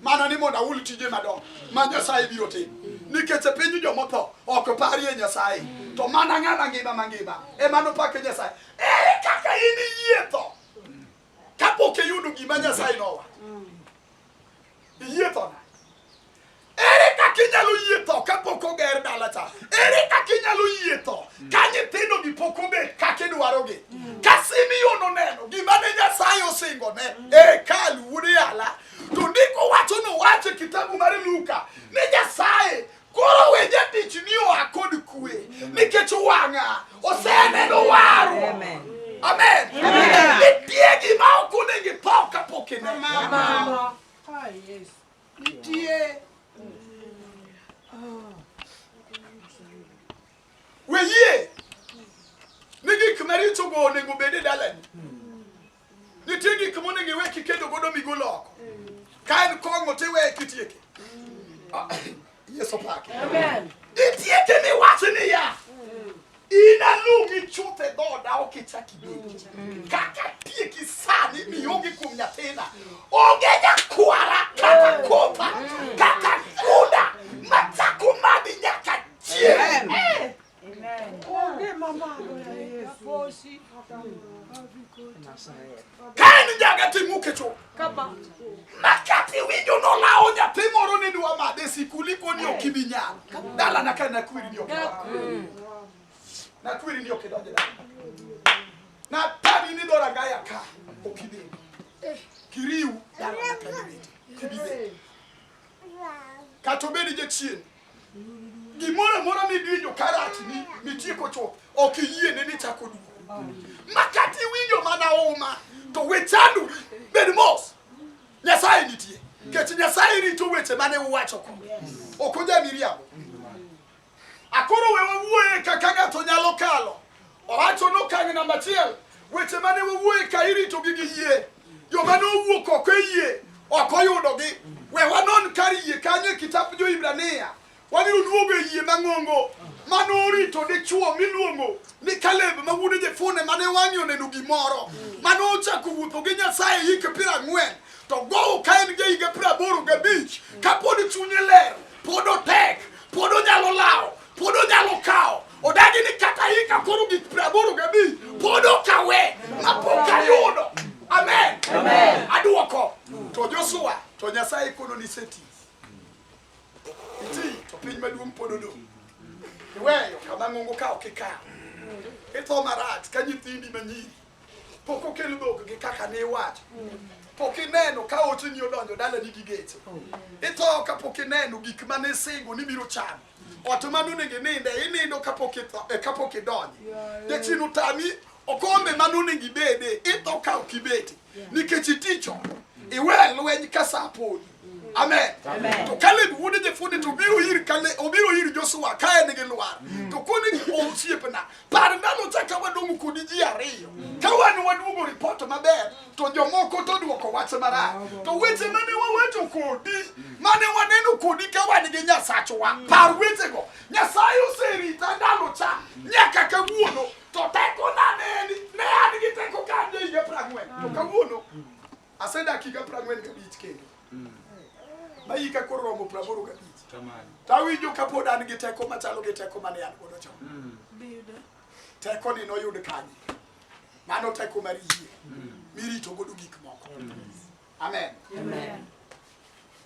Mana ni mondo ahul tije madongo ma Nyasaye biro timo. Nikech e piny jomotho ok parie Nyasaye. To mana ng'ama ngima mangima ema nopake Nyasaye. Ere kaka in iyie tho kapok iyudo gima Nyasaye nowacho? Iyie tho nade? Ere kaka inyalo yie tho kapok oger dala cha? Ere kaka inyalo yie tho ka nyithindo gi pok obet kaka idwarogi? Ka Simeon oneno gima ne Nyasaye osingone e hekalu wuod Yala, to ndiko wacho nowacho e kitabu mar Luka ni Nyasaye koro we jatichni oa kod kwe nikech wang'a oseneno warruok. Amen. Nitie gima ok onego itho kapok ineno. Ah, yes. Nitie. We yie ni gik maricho go onego bed e dalani. Nitie gik monego iwe kikedo godo migol oko. Ka en kong'o to iweye kitieke. Ah, Yesu opake. Amen. Itieke miwach niya, in alung'i chuth e dhoda ok ichak ibedi. Kaka tieki sani mionge kuom nyathina. Onge nyakwara kata kotha kata gunda machako madhi nyaka chieng'. Onge mamalo ya Yesu. Ka en njaga timuke chuth. Kaba. Makati winjo nolawo nyathi moro ni dwa madhe e sikul ikoni ok ibi nyalo. Dalana ka nakweri ni ok idonj. Nakweri ni ok idonj e dala. Natami ni dhorangaya ka ok ibedi. Kiriw dalana ka ibedi. Ok ibi bedo. Kata obed jachien. Gimoro amora miwinjo ka rachni mitieko chuth ok iyiene ni chako duogo. Makati iwinjo mana uma to we chandori bed mos. Nyasaye nitie. Nikech Nyasaye rito weche mane uwacho ko. Ok oja miriambo. Akoro we wawuoye kaka ng'ato nyalo kalo. Owacho nokang' namba achiel. Weche mane wawuoye ka irito gi gi yie. Joma nowuok oko e yie ok oyudogi. We wanon kar yie kanyo e kitap Jo-Hibrania. Wabiro duogo e yie mang'ongo mane orito dichuo miluongo ni Kaleb ma wuod Jefune mane wang'e oneno gimoro mane ochako wuotho gi Nyasaye hik 40 to gowo ka en gi higa 85 kapod chunye ler pod otek pod onyalo lawo pod onyalo kawo odagi ni kata hika koro gik 85 pod okawe mapok ayudo amen aduoko to Joshua to Nyasaye kono ni seti iti to piny maduong' pod odong' iweyo kama ng'ongo ka ok ikawo itho marach ka nyithindi manyiri pok okel dhok gi kaka ne iwacho pok ineno ka ochni odonjo dalani gi geche itho kapok ineno gik mane isingo ni biro chamo ot mane onego ininde inindo kapok itho eh, kapok idonjo jachien otami okombe mane onego ibede itho ka ok ibete nikech iticho iwe lweny ka sa podi amen to Caleb wuod Jefune to obiro ir Caleb obiro ir Joshua ka en gi lwar to koni osiepna par ndalo cha ka wadong' kodi ji ariyo ka wan waduogo ripot maber to jomoko to duoko wach marach to weche mane wawacho kodi mane waneno kodi ka wan gi Nyasachwa par wechego Nyasaye oserita ndalo cha nyaka kawuono to tekona ne en ne an gi teko ka an ja higa 40 to kawuono asedak higa 45 kendo ma hika koro romo 85 Kamano. to awinjo kapod an gi teko machalo gi teko mane an godo chon teko ni noyud kanye mano teko mar yie mirito godo gik moko amen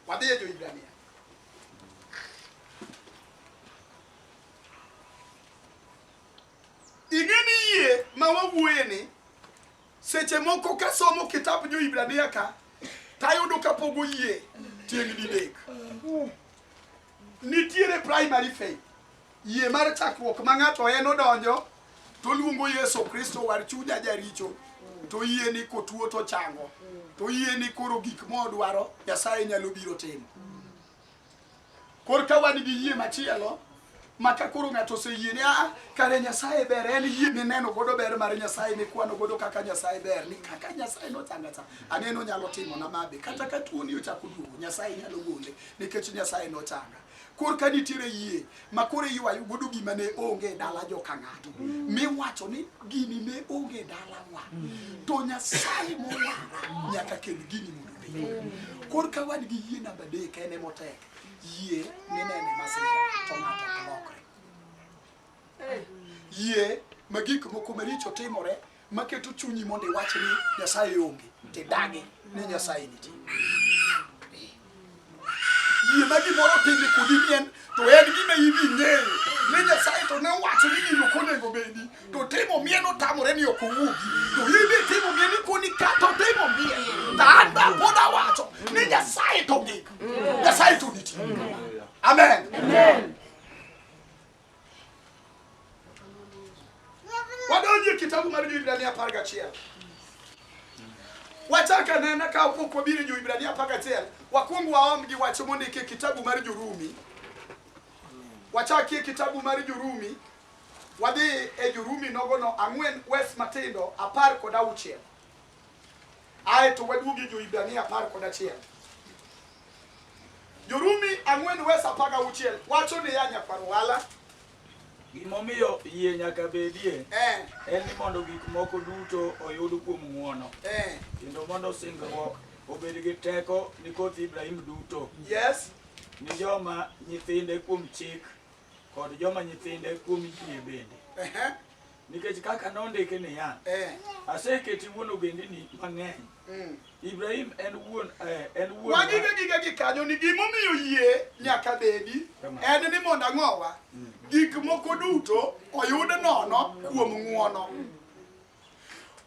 wadhi e jo-Hibrania ing'e ni yie ma wawuoye ni seche moko kasomo kitap jo-Hibrania ka tayudo kapogo yie tieng' didek nitiere primary faith yie mar chakruok ma ng'ato en odonjo to luongo Yesu Kristo war chunya jaricho to yie ni kotuo to chango to yie ni koro gik modwaro Nyasaye nyalo biro timo Kor ka wan gi yie machielo ma ka koro ng'ato oseyie ni a kare Nyasaye ber en yie mineno godo ber mar Nyasaye mikwano godo kaka Nyasaye ber ni kaka Nyasaye nochanga cha ang'e onyalo timo na mabe kata ka tuoni ochako duogo Nyasaye nyalo gole nikech Nyasaye nochanga. Kor ka nitiere yie ma koro iywayo godo gima ne onge e dala joka ng'ato miwacho ni gini ne onge e dalawa to Nyasaye mowara nyaka kel gini mondo obedi. dhi. Kor ka wan gi yie namba adek en emotek. Yie minene masira to ng'ato ok lokre. Yie ma gik moko maricho timore maketo chunyi mondo iwach ni Nyasaye onge tidagi ni Nyasaye nitie. Yie ma gimoro timre kodi ni en to en gima idhi ng'eyo ni Nyasaye to ne owacho ni gino ok onego bedi to timo mien otamore ni ok owuogi to in be timo mien ikoni kata otimo mien to an be pod awacho ni Nyasaye to gik Nyasaye to nitie. Amen. Amen. Wadonjo e kitabu mar Jo-Hibrania 11. Wachak anena ka pok wabiro e Jo-Hibrania 11, wakwong waom gi wach mondiki e kitabu mar Jo-Rumi. Wachakie kitabu mar Jo-Rumi, wadhi e Jo-Rumi nogono ang'wen wes matindo 16. Ae to waduogi e Jo-Hibrania 11. Jorumi ang'wen wes 16 wacho niya nyakwar Wala. Gimomiyo yie nyaka bedie Eh, en ni mondo gik moko duto oyud kuom ng'wono kendo mondo singruok obed gi teko ni koth Ibrahim duto, yes. ni joma nyithinde kuom chik kod joma nyithinde kuom yie bende. Nikech kaka nondiki niya, aseketi wuon ogendini mang'eny. Ibrahim en wuon en wuon Wagige giga gi kanyo ni gimomiyo yie nyaka bedi en ni mondo ang'owa gik moko duto oyud nono kuom ng'uono.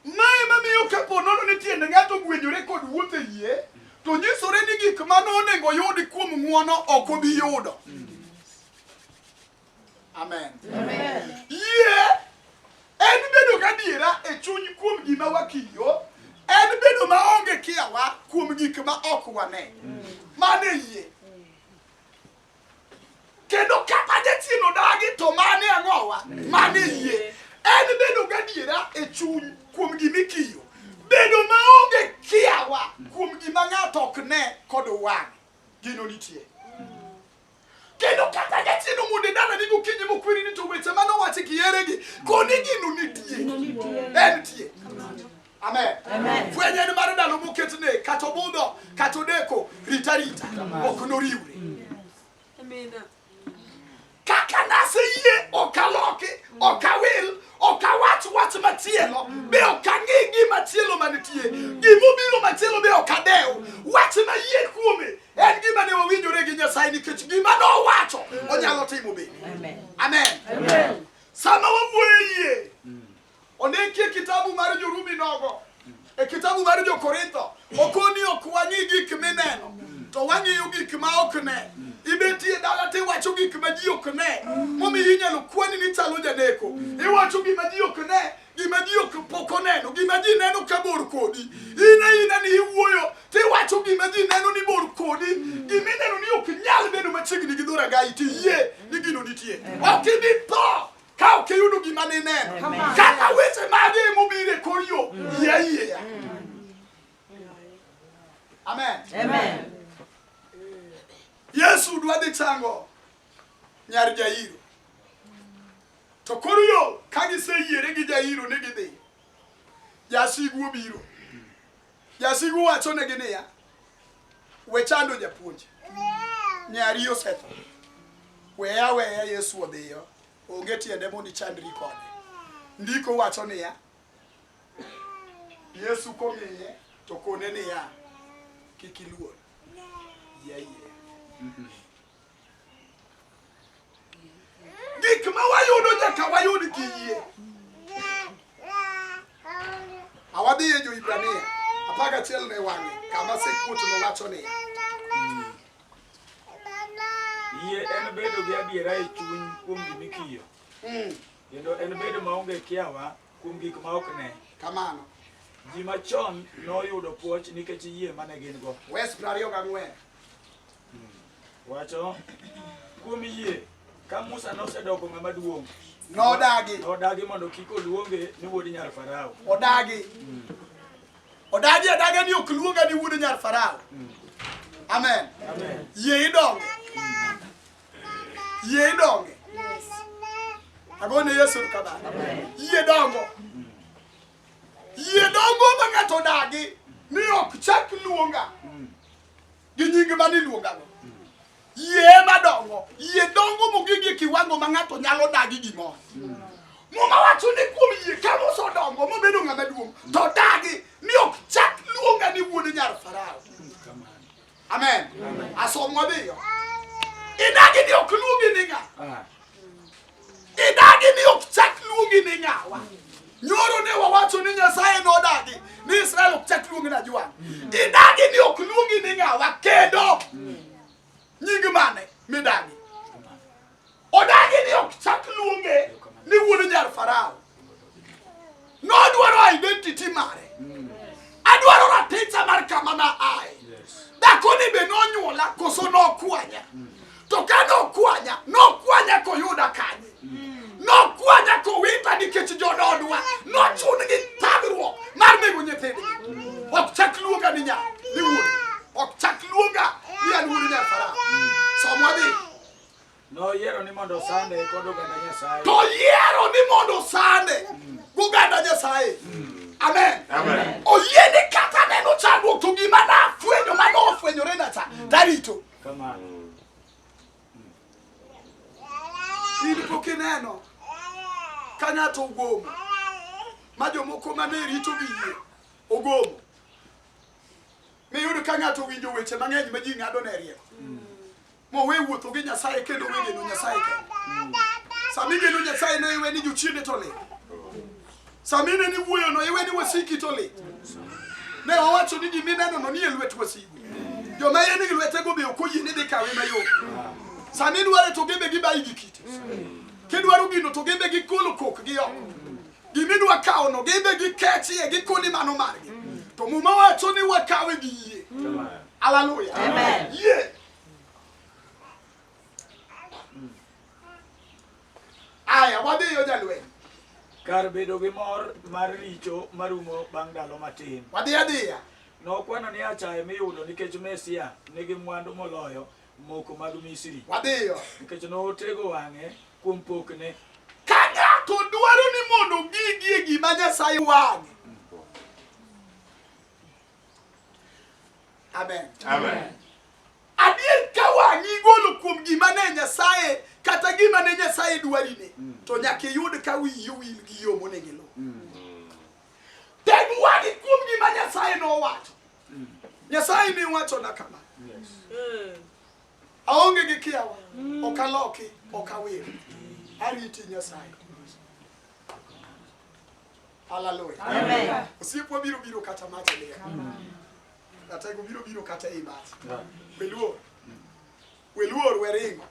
Mae mamiyo kapo nono ni tiend ng'ato ogwenyore kod wuotho e yie to nyisore ni gik mane onego oyud kuom ng'uono ok obi yudo. Amen. Amen. Yie en bedo gadiera e chuny kuom gima wakiyo, en bedo maonge kiawa kuom gik ma ok wane. Mano e yie. Kendo kata jachien odagi to mano e ang'owa? Mano e yie. En bedo gadiera e chuny kuom gima ikiyo. Bedo maonge kiawa kuom gima ng'ato ok ne kod wang'e. Gino nitie. Kendo kata jachien omondo e dalani gokinyi mokweri ni to weche mane owachi kieregi koni gino nitie. En tie. Amen. Amen. Fweny en mar ndalo moketne kata obudho kata odeko rita rita ok noriwre. Amina. Kaka naseyie ok aloki, ok awil, ok awach wach machielo, be ok ang'i gimachielo manitie. Gimobiro machielo be ok adew. Wach mayie kuome en gima ne wawinjore gi Nyasaye nikech gima nowacho onyalo timo bende. Amen. Amen. Sama wawuoyo e yie, ondikie kitabu mar Jorumi nogo, e kitabu mar Jo-Korintho, okoni ok wang'i gik mineno, to wang'iyo gik ma ok ne. Ibetie dala tiwacho gik ma ji ok ne, momiyo inyalo kwani ni chalo janeko. Iwacho gima ji ok ne, gima ji ok pok oneno, gima ji neno ka bor kodi. In aina ni iwuoyo tiwacho gima ji neno ni bor kodi, gima ineno ni ok nyal bedo machiegni gi dhorangayi tiyie ni gino nitie. Ok ibi tho ka ok iyudo gima nineno. Kata weche mage mobiro e kor yo, yie ayieya. Amen. Amen. Yesu dwa dhi chango nyar Jairo. To koro yo ka giseyiere gi Jairo ni gidhi, jasigu obiro. Jasigu wachonegi niya, we chando japuonj. Nyari osetho. Weya aweya Yesu odhiyo. Onge tiende mondo ichandri kode. Ndiko wacho niya, Yesu kong'iye to kone niya, kik iluor. Yie ayieya. Gik ma wayudo nyaka wayud gi yie. Awadhi e Jo-Hibrania 11 ne wang'e kama sekuot nowacho niya. Yie en bedo gi adiera e chuny kuom gima ikiyo, kendo en bedo maonge kiawa kuom gik ma ok ne. Kamano. Ji machon noyudo puoch nikech yie mane gin go. Wes 24. Wacho kuom yie ka Musa nosedoko ng'ama duong' Nodagi. nodagi mondo kik oluonge ni wuod nyar Farao. Odagi. Odagi adaga ni ok luonga ni wuod nyar Farao. Amen. Amen. Yie idonge. Yie idonge. Agone Yesu erokamano. Yie dongo. Yie dongo ma ng'ato odagi ni ok chak luonga. Gi nying mane iluongago. Yie ema dongo. Yie dongo mogik e kiwango ma ng'ato nyalo dagi gimoro. Muma wacho ni kuom yie ka Musa odongo mobedo ng'ama duong' to dagi ni ok chak luonga ni wuod nyar Farao. Amen. Asom wadhiyo. Idagi ni ok luongi ni ng'a. Idagi ni ok chak luongi ni ng'awa. Nyoro ne wawacho ni Nyasaye nodagi ni Israel ok chak luongi na Jwang'. Idagi ni ok luongi ni ng'awa kendo. Nying mane midagi? Odagi ni ok chak luonge ni wuod nyar Farao. Nodwaro identity mare. Adwaro raticha mar kama na ae. Dhakoni be nonyuola koso nokwanya. To ka nokwanya, nokwanya koyuda kanye. Nokwanya kowita nikech jododwa nochun gi thagruok mar nego nyithindgi. Ok chak luonga ni nyar, ni wuon. Ok chak luonga ni an wuod nyar Farao. Som wadhi. Noyiero ni mondo osande kod oganda Nyasaye. To yiero ni mondo osande goganda Nyasaye. Amen. Amen. Oyie ni kata neno chandruok to gima nafwenyo mane ofwenyore na cha tarito. Kamano. In pok ineno ka ng'ato ogomo ma jomoko mane rito gi yie ogomo. Miyud ka ng'ato owinjo weche mang'eny ma ji ng'ado ne rieko. Mowe wuotho gi Nyasaye kendo owe geno Nyasaye kende. Sama igeno Nyasaye no iwe ni jochiende to lit. Sama ineno iwuoyo no iwe ni wasiki to lit. Ne wawacho ni gima ineno no nie lwet wasigu. Joma en gi lwetego be ok oyie ni dhi kawe mayom. Sama idware to gimbe gibayi gi kite. Kidwaro gino to gimbe gigolo kokgi oko. Gima idwa kawono gimbe gikechie gikoni mano margi. To Muma wacho ni wakawe gi yie. Hallelujah. Amen. Yie. Aya, wadhiyo jalweny. Kar bedo gi mor mar richo marumo bang' ndalo matin. Wadhi adhiya. Nokwano ni achaye miyudo nikech Mesia nigi mwandu moloyo moko mag Misri. Wadhiyo. Nikech notego wang'e kuom pokne. Ka ng'ato dwaro ni mondo gigie gima Nyasaye wang'e. Amen. Amen. Adier ka wang'i golo kuom gima ne Nyasaye kata gima ne Nyasaye dwarine to nyaka iyud ka wiyi owil gi yo monego iluw. Teg wang'i kuom gima Nyasaye nowacho. Nyasaye ne wachona kama. Aonge gi kiawa, ok aloki, ok awir. Ariti Nyasaye. Hallelujah. Amen. Osiepwa biro biro kata mach e liel. Ratego biro biro kata ei mach. Weluor. Weluor we ringo.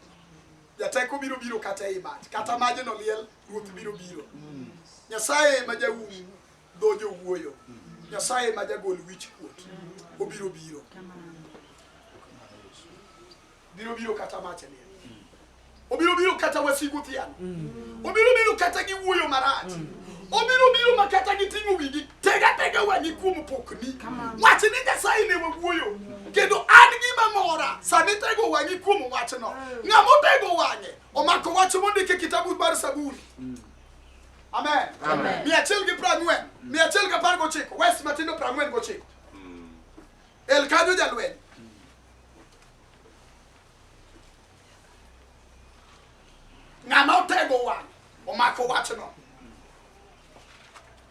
Jateko biro biro kata ei mach. Kata majno liel, ruoth biro biro. Nyasaye ema jaum dho jowuoyo. Nyasaye ema jagol wich kuot. Obiro biro. Biro biro kata mach e liel. Obiro biro kata wasigu thiano. Obiro biro kata gi wuoyo marach. Obiro biro ma kata giting'o wigi tega tega wang'i kuom pokni. Wach ni Nyasaye ne wawuoyo. Kendo an gima mora sani tego wang'i kuom wachno. Ng'ama otego wang'e omako wach mondik e kitabu mar Saburi. Amen. Amen. 140, 119, wes matindo 49. El kanyo jalweny. Ng'ama otego wang'e omako wachno.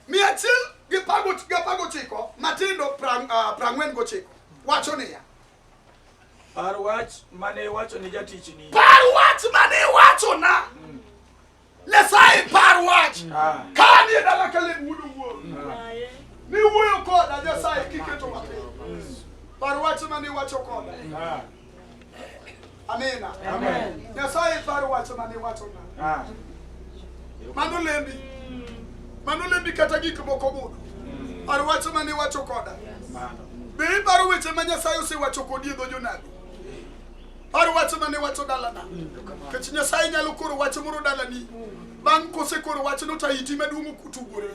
119 matindo 49 wacho niya. Par wach mane iwacho ni jatichni. Par wach mane iwachona. Nyasaye par wach. Ka anie dala Kaleb wuod Owuor. Niwuoyo koda Nyasaye kiketo mapiny. Par wach mane iwacho koda. Amina. Amen. Nyasaye par wach mane iwachona. Mano lembi. Mano lembi kata gik moko budho. Par wach mane iwacho koda. Mano. Be iparo weche ma Nyasaye osewacho kodi e dho jonabi? Par wach mane iwacho dalana. Nikech Nyasaye nyalo koro wach moro dalani. Bang' kosekoro wachno to iti maduong' otugore.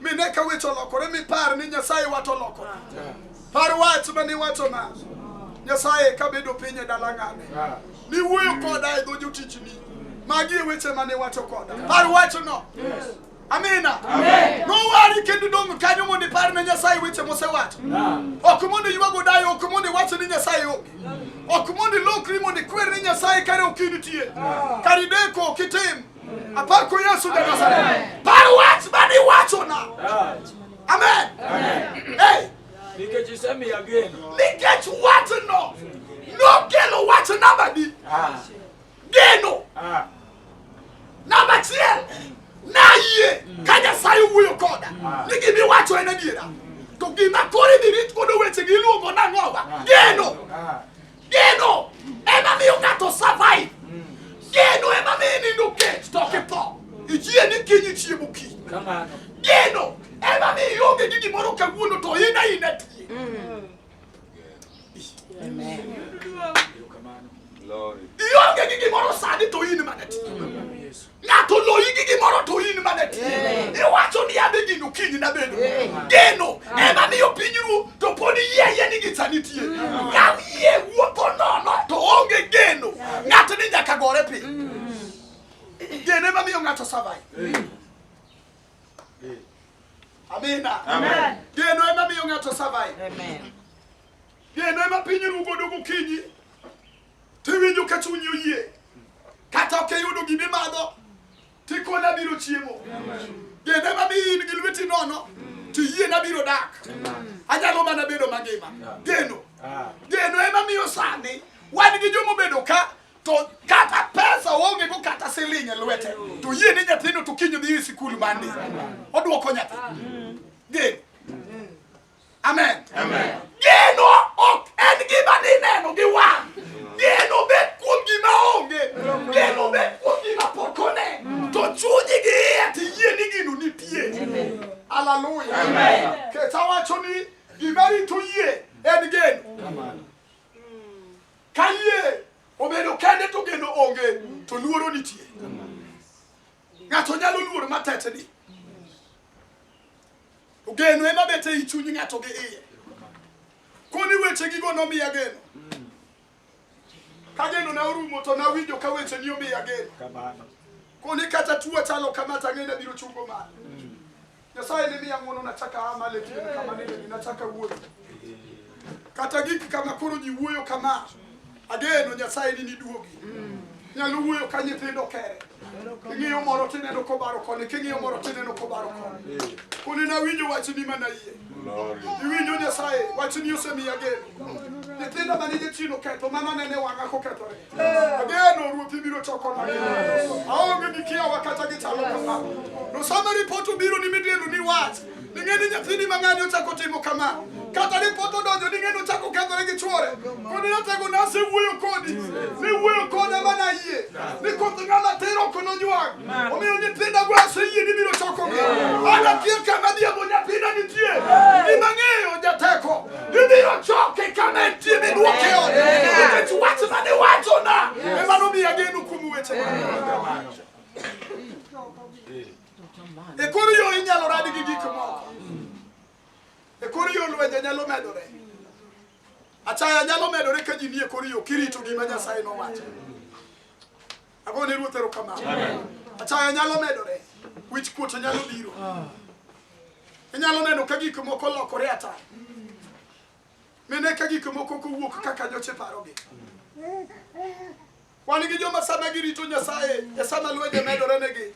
Mine ka weche olokore mipar ni Nyasaye wacho olokore. Par wach mane iwachona. Nyasaye kabedo piny e dala ng'ane. Niwuoyo koda e dho jotichni. Magi e weche mane iwacho koda. Par wachno. Amina. Nowari kendo dong' kanyo mondo ipar ne Nyasaye weche mosewacho. Ok mondo iywag odayo, ok mondo iwach ni Nyasaye onge. Ok mondo ilokri mondo ikwer ni Nyasaye kare ok nitie. Kar ideko ok itim. Apako Yesu ja Nazareth. Par wach mane iwachona. Amen. Hey, Nikech isemiya geno. nikech wachno nokelo wach namba di. Geno. Namba achiel, nayie ka Nyasaye owuoyo koda ni gima iwacho en adiera. To gima koro idhi rit godo wechegi iluongo nang'owa? Geno. Geno ema miyo ng'ato survive. Geno ema miyo inindo kech to ok itho. Iyie ni kiny ichiemo kiny. Kamano. Geno ema miyo ionge gi gimoro kawuono to in aina tie. Erokamano. Ionge gi gimoro sani to in mana tie. Ng'ato loyi gi gimoro to in mana tie. Iwacho ni adhi gino kiny nabedo. Geno ema miyo piny ru to pod iyie ayie ni gicha nitie. Ka yie wuotho nono to onge geno. Ng'ato ni nyaka gore piny. Geno ema miyo ng'ato survive. Amina. Geno ema miyo ng'ato survive. Geno ema piny ru godo gokinyi. Tiwinjo ka chunyi oyie. Kata ok iyudo gima imadho, tikona biro chiemo. Geno ema miyo in gi lweti nono, tiyie nabiro dak. Anyalo mana bedo mangima. Geno. Geno ema miyo sani wan gi jomobedo ka to kata pesa onge go kata siling e lwete to yie ni nyathino to kiny odhi e sikul mandi oduoko nyathi. Geno. Amen. Geno ok en gima nineno gi wang'. Geno bet kuom gima onge. Geno bet kuom gima pok one. To chunyi gi iye to iyie ni gino nitie. Hallelujah. Ket awacho ni gima rito yie en geno. Ka yie obedo kende to geno onge to luoro nitie. Ng'ato nyalo luor matetni. Geno ema bet ei chuny ng'ato gi iye. Koni weche gigo nomiya geno. Ka geno na orumo to nawinjo ka weche ni omiya geno. Kamano. Koni kata tuo chalo kama to ang'e ni abiro chungo malo. Nyasaye ne miya ng'wono nachaka aa malo e pien kama nende ni nachaka wuotho. Kata gik kama koro ji wuoyo kama, ageno Nyasaye ni niduogi. Nyalo wuoyo ka nyithindo kere. King'iyo moro tineno kobaro koni, king'iyo moro tineno kobaro koni. Koni nawinjo wachni mana yie. Iwinjo Nyasaye, wachni osemiya geno. Nyithinda mane jachien oketho, mano nene wang'a kokethore. Ageno Ruoth ibiro chokona. Aonge gi kiawa kata gichalo kama. To sama ripot obiro ni midendo ni wach, ning'e ni nyathini mang'ani ochako timo kama. Kata ripot odonjo ning'e ni ochako kethore gi chuore. Koni natego nasewuoyo kodi. Niwuoyo koda mana yie. Ni koth ng'ama tin ok nojwang'. Omiyo nyithinda go aseyie ni biro chokogi. An akia kama adhiambo nyathina nitie. Gima ang'eyo jateko. Ibiro choke kama entie miduoke ode. Nikech wach mane iwachona ema nomiya geno kuom weche E kor yo inyalo rad gi gik moko. E kor yo lwenje nyalo medore. Achaya nyalo medore ka ji nie kor yo kirito gima Nyasaye nowacho. Agone Ruoth erokamano. Achaya nyalo medore. Wich kuot nyalo biro. Inyalo neno ka gik moko lokore atar. Mine ka gik moko kowuok kaka nyocha parogi. Wan gi joma sama girito Nyasaye e sama lwenje medore negi.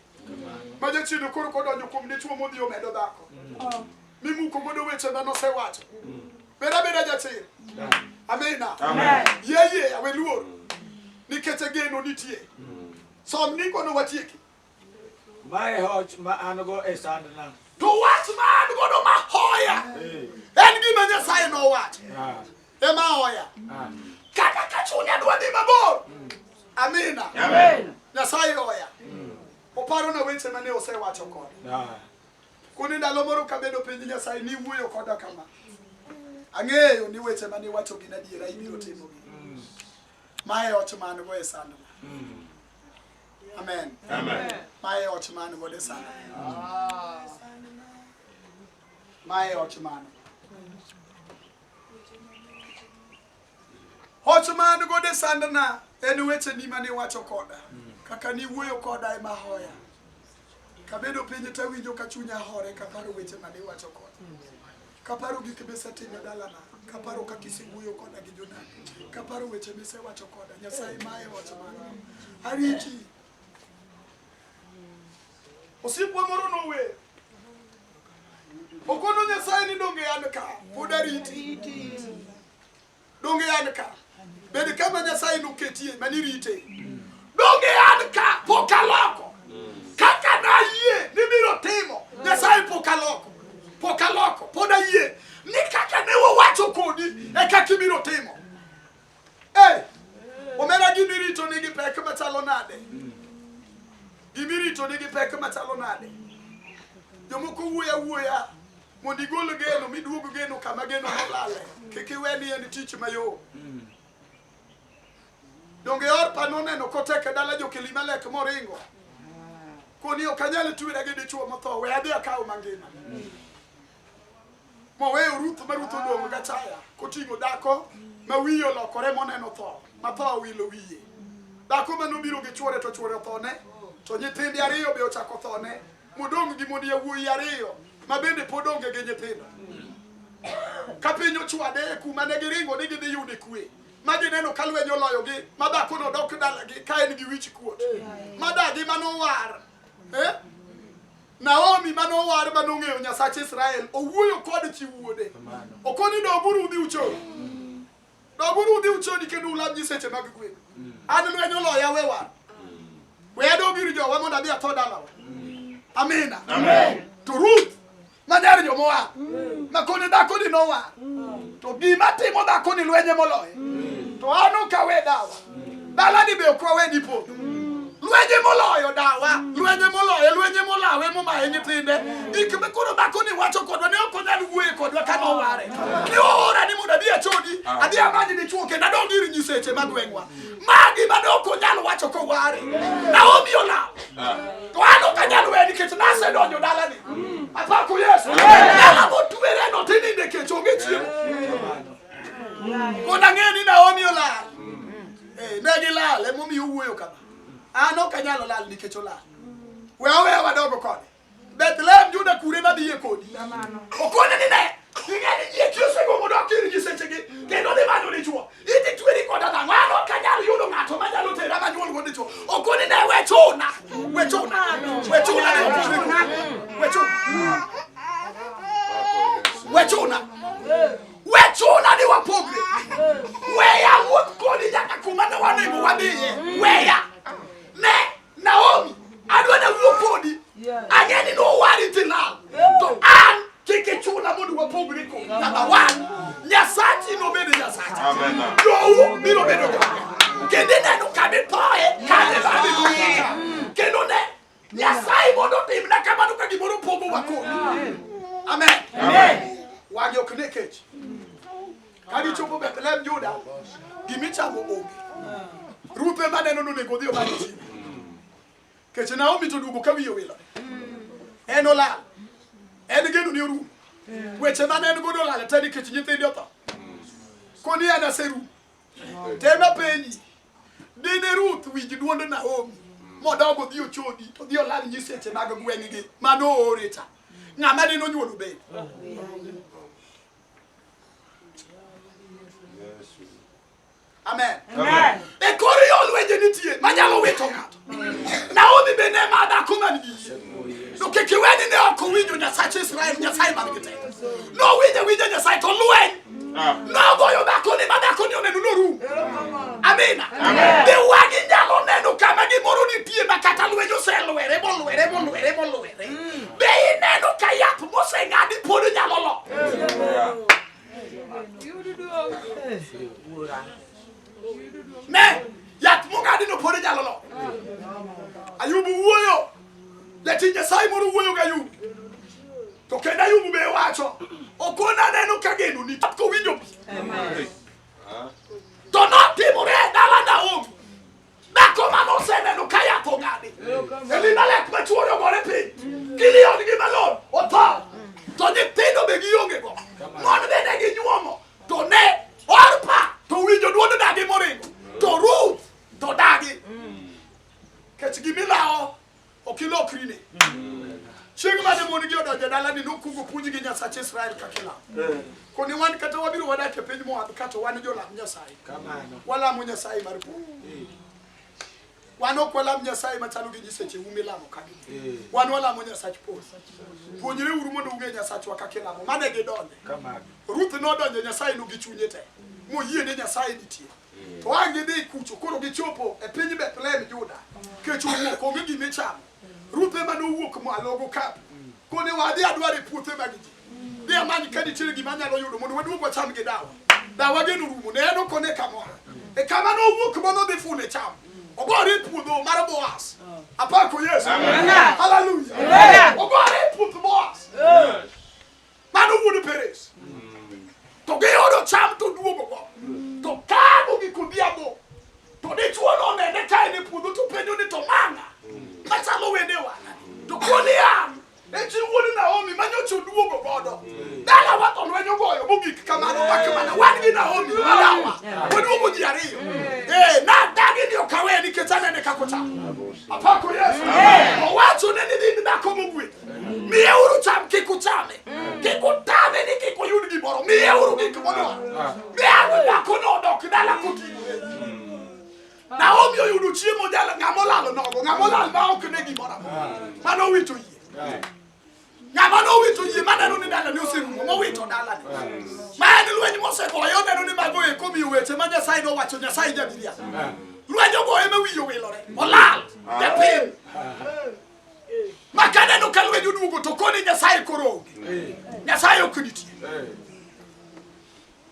Ma jachien koro kodonjo kuom dichwo modhi omedo dhako. Mimuko godo weche ma nosewacho. Bed abeda jachir. Amina. Yie yie awe luor. Nikech geno nitie. Som ndikono watieki. Mae hoch ma an go e sandna. To wach ma an godo ma hoya en gima Nyasaye nowacho. Ema hoya. Kata ka chunya dwa dhi mabor. Amina. Nyasaye hoya. Oparona weche mane osewacho koda. Koni ndalo moro kabedo piny Nyasaye niwuoyo koda kama. Ang'eyo ni weche mane iwacho gin adiera ibiro timogi. Mae hoch ma an go e sandna. Amen. Mae hoch ma an godo e sandna. Mae hoch ma an go. Hoch ma an godo e sandna en wecheni mane iwacho koda. Kaka niwuoyo koda ema hoya. Kabedo piny to awinjo ka chunya hore kaparo weche mane iwacho koda. Kaparo gik misetimo e dalana, kaparo kaka isewuoyo koda gi jonabi, kaparo weche misewacho koda, Nyasaye mae wacho mano. Ariti. Osiepwa moro nower. Okono Nyasaye ni donge an ka, pod ariti. Donge an ka? Bed kama Nyasaye noketie manirite. Donge an ka pok aloko. Kaka nayie ni biro timo, Nyasaye pok aloko. Pok aloko, pod ayie ni kaka ne wawacho kodi e kaka ibiro timo. Eh, omera gimirito nigi pek machalo nade? Gimirito nigi pek machalo nade? Jomoko wuoyo awuoya mondo igol geno miduog geno kama geno nolale. Kik iwe ni en tich mayom. Donge Orpa noneno kotek e dala jo-Elimelek moringo? Koni ok anyal twera gi dichwo motho, we adhi akaw mangima. Moweyo Ruth ma Ruth odong' gachaya koting'o dhako ma wiye olokore moneno tho, ma tho owilo wiye. Dhako ma nobiro gi chwore to chwore othone, to nyithinde ariyo be ochako thone, modong' gi mond yawuoyi ariyo ma bende pod onge gi nyithindo. Ka piny ochwade e kuma ne giringo ni gidhi yude kwe, ma gineno ka lweny oloyogi, ma dhakono dok dalagi ka en gi wich kuot. Ma dagi manowar. Eh? Naomi manowar manong'eyo Nyasach Israel owuoyo kod chi wuode. Okoni doguru udhi uchodi. Doguru udhi uchodi kendo ulam nyiseche mag gweng'. An lweny oloya we war. We adog ir jowa mondo adhi atho dalawa. Amina. Amen. To Ruth ma nyar jo-Moab ma koni dhakoni nowar. To gima timo dhakoni lwenye moloye. To an ok awe dawa. Dalani be ok wawe ni podho. Lwenye moloyo dawa, lwenye moloye, lwenye molawe momaye nyithinde. Gik ma koro dhakoni wacho kodwa ne ok onyal wuoye kodwa ka noware. Ne oora ni mondo adhi achodi, adhi amany dichwo kendo adog ir nyiseche mag gweng'wa. Magi mane ok onyal wacho koware. Naomi olawo. To an ok anyal weyo nikech nasedonjo dalani. Apako Yesu. Dala motwere no tininde kech onge chiemo. Kod ang'eyo ni Naomi olal. Eh, ne gilal emomiyo owuoyo kama. An ok anyal lal nikech olal. We aweya wadogo kode. Bethlehem Juda kure madhiye kodi. Okone ni ne. Ing'e ni ji eki osegombo dok ir nyisechegi kendo dhi manyo dichwo. Idhi tweri koda nang'o? An ok anyal yudo ng'ato manyalo tera manyuol go dichwo. Okone ne we chuna. We chuna. We chuna ne okone. We chuna. We chuna. We chuna ni wapogre. Weya wuoth kodi nyaka kuma ne wanego wadhiye. Weya. Ne Naomi, adwa na wuo kodi. Ang'e ni nowari tilal. To an kik ichuna mondo wapogre kodi. Number one, Nyasachi nobed Nyasacha. Amen. Jou biro bedo joga. Kendo ineno kama ithoe, kanyo ema adhi duogi. Kendo ne, Nyasaye mondo otimna kamano ka gimoro pogowa kodi. Amen. Amen. Wang'e ok ne kech. Ka gichopo Bethlehem Juda, gimichamo onge. Ruth ema neno nonego odhi omany chiemo. Kech Naomi to duogo ka wiye owilore. En olal. En geno ni orumo. Weche mane en godo olal te nikech nyithinde otho. Koni an aserumo. Tema penji. Dine Ruth winj duond Naomi modog odhi ochodi to odhi olal nyiseche mag gweng'gi mane oore cha. Ng'ama dine onyuolo bende. Amen. Amen. E kor yo lwenje nitie manyalo wito ng'ato. Naomi be ne ma dhako man gi yie. To kik iwe ni ne ok owinjo Nyasach Israel, Nyasaye man gi teko. Nowinjo awinja Nyasaye to lweny. Nogoyo dhakoni ma dhakoni oneno norum. Amina. Be wang'i nyalo neno kama gimoro nitie ma kata lweny oselwere molwere molwere molwere. Be ineno ka yath moseng'adi pod nyalo loth. Ne, yath mong'adi no pod nyalo loth. Ayubu wuoyo. Jatich Nyasaye moro wuoyo gi Ayubu. To kendo Ayubu be wacho, okona neno ka geno ni kowinjo pi. To notimore e dala Naomi. Dhako mane oseneno ka yath ong'adi. Elimelek ma chuore ogore piny. Kilion gi Malon otho. To nyithindo be gionge go. Mon be ne ginyuomo. To ne Orpa to winjo duond dagi moringo. To Ruth to dagi. Kech gimilawo ok ilokrine. mon gi odonjo e dalani nokwongo puonjgi Nyasach Israel kaka ilamo. Koni wan kata wabiro wadak e piny Moab ka to wan jolam Nyasaye. Kamano. Walamo Nyasaye mar polo. Wan ok walam Nyasaye machalo gi nyisecheu milamo ka gi. Wan walamo Nyasach polo. Puonjre uru mondo ung'e Nyasachwa kaka ilamo. Mane gidonje. Kamano. Ruth nodonjo Nyasaye no gi chunye te. Moyie ni Nyasaye nitie. To ang' gidhi kucho koro gichopo e piny Bethlehem Juda. Kech owuok onge gima ichamo. Ruth ema nowuok malo gokapu. Kone wadhi adwar e puothe mag ji. Dhi amany ka nitiere gima anyalo yudo mondo waduog wacham gi dawa. Dawa geno rumo ne en ok one kamoro. E kama nowuok manodhi fune cham. Ogore e puodho mar Boaz. Apako Yesu. Hallelujah. Ogore e puoth Boaz. Mano wuod Perez. To giyudo cham to duogo go. To kago gik odhiambo. To dichuo nonene ka en e puodho to penjo ni to manga. Machalo wedewa. To koni an. E chi wuod Naomi manyocha oduogo godo. Dalawa to lweny ogoyo mogik kamano mak mana wan gi Naomi madawa. Waduogo ji ariyo. Eh, nadagi ni ok awe nikech anene kaka ochamo. Apako Yesu. Owacho ne ni in dhako mogwedhi. Miyeuru cham kik uchame. Kik utame ni kik uyud gimoro. Miyeuru gik modwaro. Miyago dhako nodok dala koting'ore. Naomi oyudo chiemo jala ng'ama olalo nogo. Ng'ama olal ma ok ne gimoro amora. Mano owito yie. Ng'ama nowito yie maneno ni dalane oserumo mowito dalane. Ma en lweny mosegoye oneno ni mago eko miyo weche ma Nyasaye nowacho Nyasaye jamiriambo. Lweny ogoye ma wiye owilore. Olal. Japiny. Ma kaneno ka lweny oduogo to koni Nyasaye koro onge. Nyasaye ok nitie.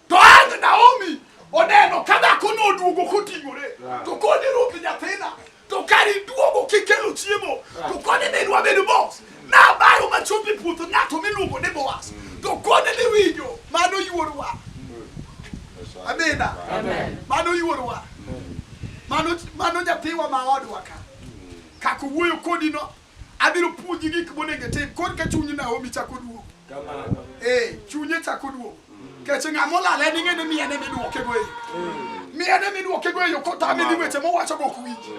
To ang' Naomi oneno ka dhako noduogo koting'ore. To koni Ruth nyathina. To kar iduogo kikelo chiemo. To koni minwa bed mos. Nabayo machopo e puoth ng'ato miluongo ni Boaz. To koni ni winjo mano yuorwa. Amina. Mano yuorwa. Mano nyathiwa ma odwa ka. Kaka owuoyo kodi no, abiro puonji gik monego itim. Koro ka chuny Naomi chako duogo. Kamano. Eh, chunye chako duogo. Kech ng'ama olal en ing'e ni miene miduoke go e yo. Miene miduoke go e yo kotame ni weche mowacho go ok winji.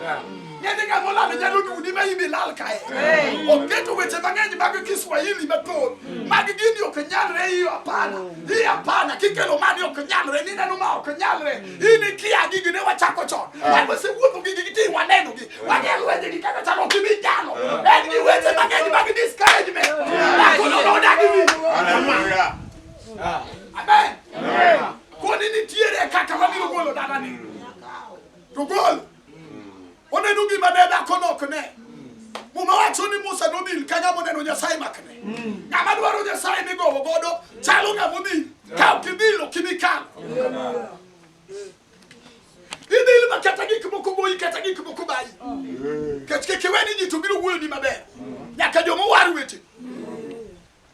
Ng'e ni ng'ama olal nyalo duni ma in ilal kae. Oketo weche mang'eny mag Kiswahili mathoth. Mag gini ok nyalre iyo hapana. Hii hapana, kikelo mani ok nyalre, nineno ma ok nyalre. In ikia gigi ne wachako chon. Wan wasewuotho gi gigi ti waneno gi. Wang'e lwenje gi kaka chalo ok ibi nyalo. En gi weche mang'eny mag discouragement. Dhakono nodagi winjo. Hallelujah. Amen. Koni nitiere kaka wabiro golo dalani. To golo. Oneno gima ne dhako no ok ne. Muma wacho ni Musa nodhil ka ng'ama oneno Nyasaye makne. Ng'ama dwaro Nyasaye migowo godo chalo ng'ama odhil. Ka ok idhil ok ibi kalo. Idhil ma kata gik moko goyi kata gik moko bayi. Kech kik iwe ni ji to biro wuoyoni maber. Nyaka joma owar weteni.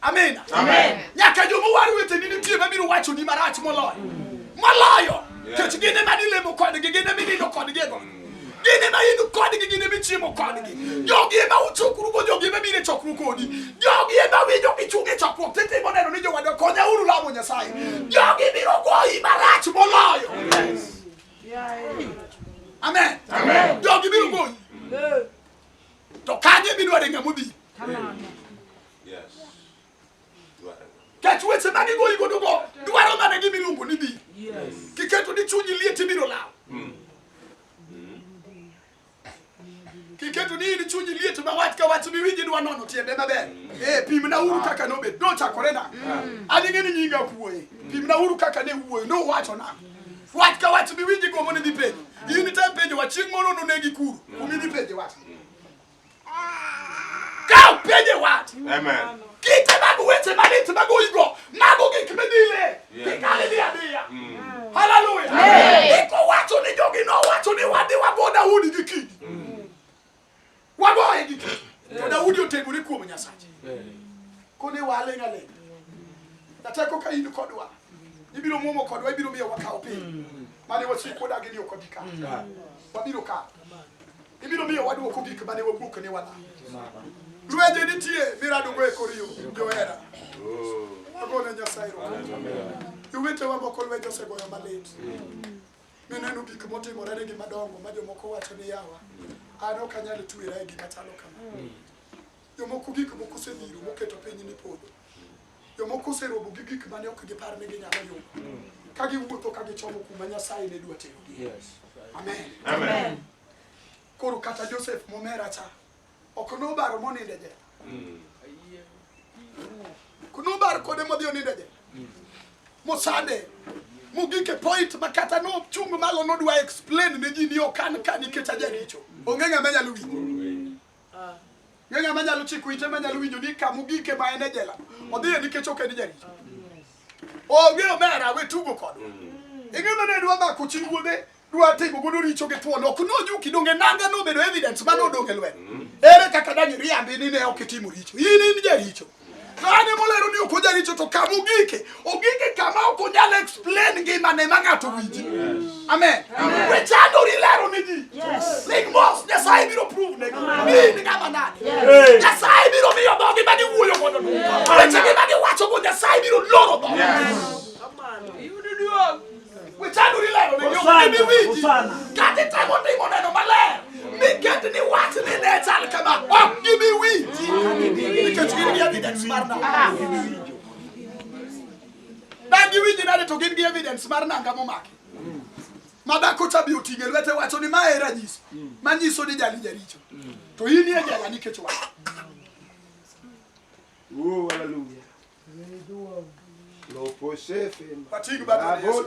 Amina. Amen. Nyaka joma owar weteni nitie mabiro wachoni marach moloyo. Moloyo. Kech gin ema nilemo kodgi, gin ema inindo kodgi e got. Gin ema in kodgi, gin ema ichiemo kodgi. Jogi ema uchokrugo, jogi ema biro e chokruok kodi. Jogi ema winjo kichung' e chokruok titimo neno ni jowadwa konyauru lamo Nyasaye. Jogi biro goyi marach moloyo. Amen. Amen. Jogi biro goyi. To kanye midware ng'ama odhi. Yes. Kech weche ma gigoyi godo go dwaro mana gima iluongo ni dhi. Kiketo ni chunyi liet ibiro lawo. Kiketo ni in chunyi liet ma wach ka wach miwinji idwa nono tiende maber. Eh, pimna uru kaka nobet. Nochakore nang'o? An ing'e ni nyinga ok wuoye. Pimna uru kaka ne wuoyo. Nowacho nang'o? Wach ka wach miwinji gombo ni dhi penjo. In item penjo wa chieng' moro nonegi kuro. Kuma idhi penje wach. Ka ok penje wach. Amen. Kite mag weche malit magoyigo, mago gik midhile. Yes. Kikal idhi adhiya. Hallelujah. Iko wacho ni jogi nowacho ni wadhi wago Daudi gi kidi. Wagoye gi kidi. To Daudi otegore kuom Nyasache. Kone waling' aling'a. Nateko ka in kodwa. Ibiro muomo kodwa, ibiro miyo wakaw piny. Mane wasiko dagi ni ok wabi kawo. Wabiro kawo. Ibiro miyo waduoko gik mane wawuok ni walal. Lwenje nitie miradogo e kor yo, johera. Agone Nyasaye erokamano. Jowetewa moko lwenje osegoyo malit. Mineno gik motimore negi madongo ma jomoko wacho ni yawa, an ok anyal twera e gima chalo kama. Jomoko gik moko osebiro moketo piny ni podho. Jomoko oseromo gi gik mane ok gipar ni ginyalo yudo. Ka giwuotho ka gichomo kuma Nyasaye ne dwa terogi. Yes. Amen. Amen. Koro kata Joseph momera cha ok nobaro monindo e jela. Ok nobaro kode modhi onindo e jela. Mosande mogik e point ma kata nochung' malo nodwa explain ne ji ni ok an ka nikech ajaricho. Onge ng'ama nyalo winjo. Onge ng'ama nyalo chiko ite ma nyalo winjo ni kamogike ma en e jela. Odhiye nikech ok en jaricho. Onge omera we tugo kodwa. Ing'e mane dwa mako chi wuode dwa timo godo richo gi thuon ok nojuki donge nanga nobedo evidence mane odong' e lwedo. Ere kaka dang' iriambi ni ne ok itimo richo? In in jaricho. To an emolero ni ok ojaricho to kama ogike, ogike kama ok onyal explain ngimane ma ng'ato winji. Amen. We chandori lero ne ji. Ling mos, Nyasaye biro prove negi. Ni in ng'ama nade. Nyasaye biro miyo dhogi ma giwuoyo godo no. Wechegi ma giwachogo Nyasaye biro loro dhogi. We chandori lero ne ji, ok gibi winji. Kata itemo timo neno maler. Miket ni wach ni ne chal kama, ok gibi winji. Nikech gin gi evidence mar nanga. Dang giwinji nade to gin gi evidence mar nanga momaki. Ma dhako cha bi oting'e lwete wacho ni ma e ranyisi. Manyiso ni jali jaricho. To in e jela nikech wach. Oh, hallelujah. Wating' bat ne Yesu.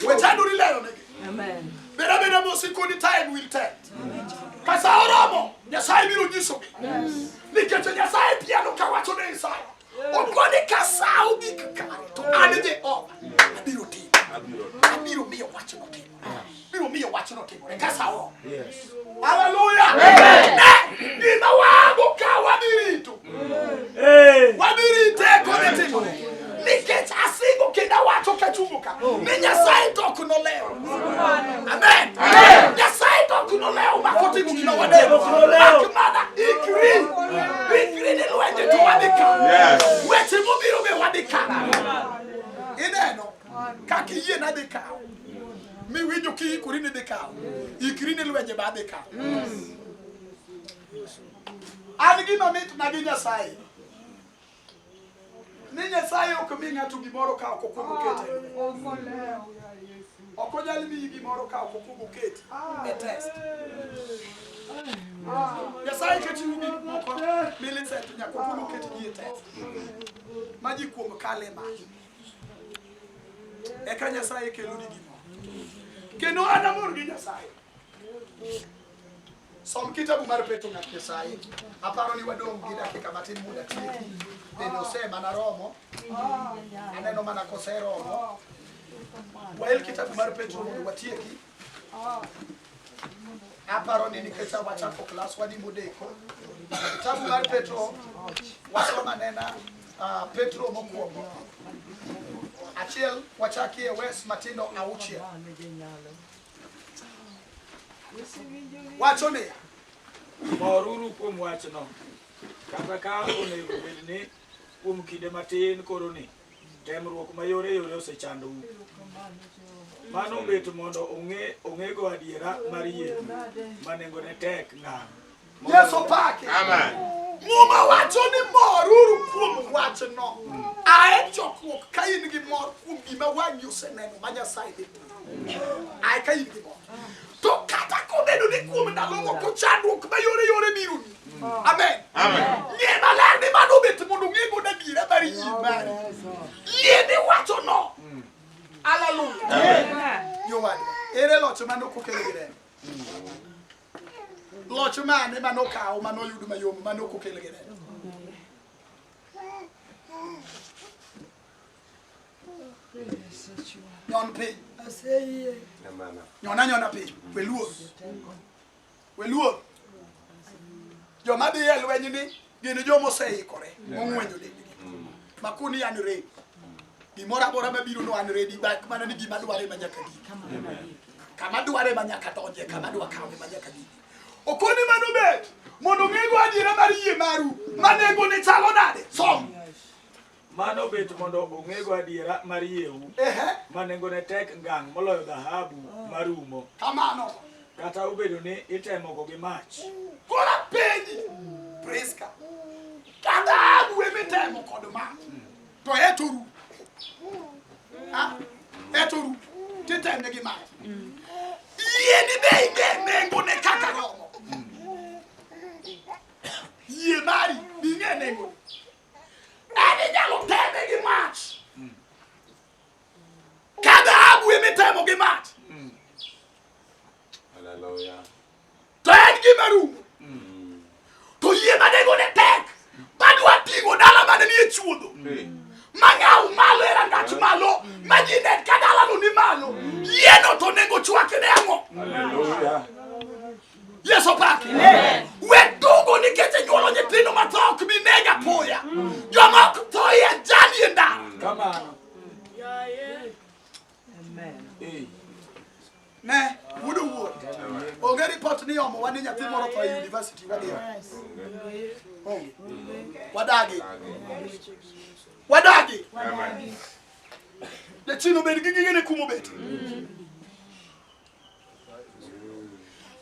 We chanduri lero negi. Amen. Bed abeda mos ikoni time will tell. Ka sa oromo, Nyasaye biro nyisogi. Nikech Nyasaye piano kawacho ne Isaya. Okoni ka sa ogik kare to an Jehova abiro timo. Abiro miyo wachno timore. Biro miyo wachno timore ka sa oromo. Yes. Haleluya. Ne gima wago ka wadhi rito. Hey. Wadhi rite kod timore. Nikech asingo kendo awacho kachungo ka ni Nyasaye to ok nolewo. Amen. Nyasaye to ok nolewo mak otimo gima wadewo. Mak mana ikri. Ikri ni lwenje to wadhi kawo. Yes. Weche mobiro be wadhi kawo. Ineno kaka iyie nadhi kawo. Miwinjo kiikori ni dhi kawo. Ikri ni lwenje ba adhi kawo. An gima mitna gi Nyasaye. Ni Nyasaye ok mi ng'ato gimoro ka ok okwongo okete. Ok onyal miyi gimoro ka ok okwongo oketi e test. Nyasaye kechiwo gik moko Millicent nyaka okwongo oketgi e test. Ma ji kuong kale mach. Eka Nyasaye keloni gimoro. Kendo an amor gi Nyasaye. Som kitabu mar Petro ng'at Nyasaye. Aparo ni wadong' gi dakika matin mondo atieki. Bende osemana romo. Aneno mana koseromo. Wael kitabu mar Petro mondo watieki. Aparo ni nikech wachako klas wani modeko. Kitabu mar Petro wasomo anena Petro mokwongo. Achiel wachakie wes matindo auchiel. Wacho niya, Moruru kuom wachno, kata ka onego bed ni kuom kinde matin koroni, temruok mayore yore osechandou. Mano bet mondo ong'e ong'ego adiera mar yie ma nengone tek ngang'. Yesu pake. Amen. Muma wacho ni moruru kuom wachno. Ae chokruok ka in gi mor kuom gima wang'i oseneno ma Nyasaye dhi timo. Ae ka in gi mor. To kata kobedo ni kuom ndalo moko chandruok mayore yore bironi. Amen. Amen. Ng'e maler ni mano bet mondo ong'e godo adiera mar yie mari. Yie miwachono. Hallelujah. Jowadwa, ere loch mane ok okel gi remo? Loch mane mane okaw mane oyud mayom mane ok okel gi remo? Nyon piny. Nyona nyona piny. We luor. We luor. Joma dhi e lweny ni gin joma oseikore mong'wenyo dendgi. Makuni an ready. Gimoro amora mabiro no an ready mak mana ni gima dware ma nyaka giki. Kama dware ma nyaka donje, kama dwa kawe ma nyaka giki. Okoni mano bet mondo ng'ego adiera mar yie maru ma nengone chalo nade? Som. Mano bet mondo ong'ego adiera mar yieu Ehe. ma nengone tek ngang' moloyo dhahabu marumo, Kamano. kata obedo ni itemogo gi mach. Koro apenji. Priska. Ka dhahabu emitemo kod mach to etoru. Ah, etoru. Titeme gi mach. Yie ni be ing'e nengone kaka romo. Yie mari be ing'e nengone. En inyalo teme gi mach. Ka dhahabu emitemo gi mach Hallelujah. to en gima rumo. To yie ma nengone tek madwa ting'o dala mane nie chuodho. Hey. Mang'aw malo e rangach malo ma ji nen ka dalano ni malo. Yieno to onego chwake ne ang'o? Hallelujah. Yesu opaki. We tugo nikech inyuolo nyithindo matho ok bi neg apoya. Joma ok tho e ajali e ndara. Kamano. Eh. Ne, wuod owuor. Onge report ni omowa ni nyathi moro tho e university wadhi. Onge. Wadagi. Wadagi. Amen. Jachien obed gi gigene kumobet.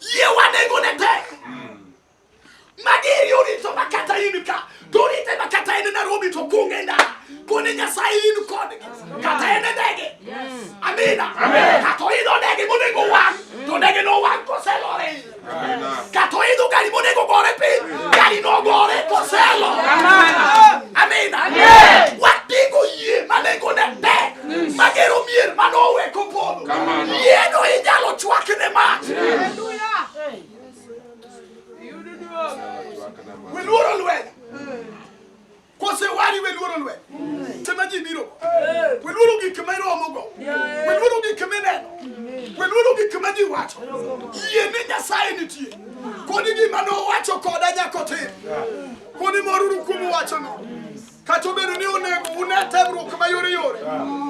Yie wa nengone tek. Magi orito ma kata in ka. To orite ma kata en Nairobi to kunge ndara. Kone Nyasaye in kodgi. Kata en e ndege. Amina. Kata oidho ndege monego wang'. To ndege no wang' koselore iye. Amina. Kata oidho gari monego gore piny. Gari nogore koselore. Amina. Wating'o yie ma nengone tek. Magero mier manowe kopodho. Kamano. Yieno inyalo chwakne mach. Weluoro lweny. Kosewari weluoro lweny. Tema ji biro go. Weluoro gik ma iromogo. Weluoro gik mineno. Weluoro gik ma ji wacho. Yie ni Nyasaye nitie. Koni gima nowacho koda nyaka otim. Koni moruru kuom wachono. Kata obedo ni onego une temruok mayore yore.